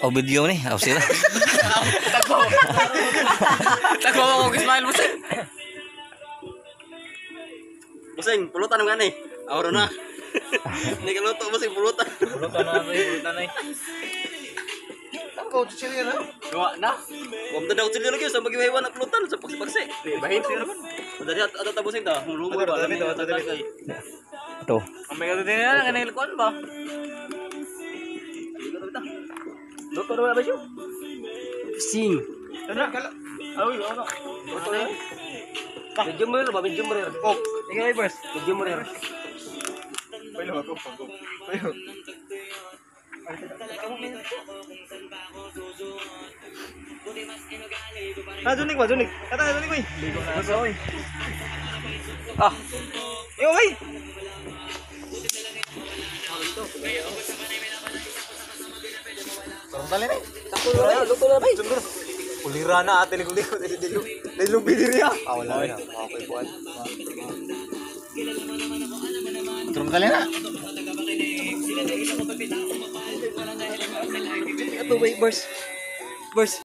Oh, video ni. Oh, sila. Tagbo. Tagbo ako smile mo sir. Busing, pulutan ng gani. Awro na. Hindi ka luto, busing, pulutan. Pulutan na pulutan na. Ako, chichirya na. Gawa na. Huwag na daw sila lagi sa magiwahiwa na pulutan sa pagsipagsi. Bahin siguro man. Dari at at busing ta, humulumo ba? Dami, dami, dami. Ito. Ang may kato din na kanang kuan ba? Luto na ba siya? Sing. Ay, ano? Medium rare ba? Medium rare. Oh, Ikaw ay first. Medium rare. Pwede ako, ako. Pwede. Ah, junik ba, junik. Kata, junik, uy. Ah, Eh, okay. Parang tali na. Luto na ba? Ulira na ate liko liko dili dili. Dili bidiri ah. Ah, wala na. Okay buwan. Turun tali na. Ito wait, burst. Burst.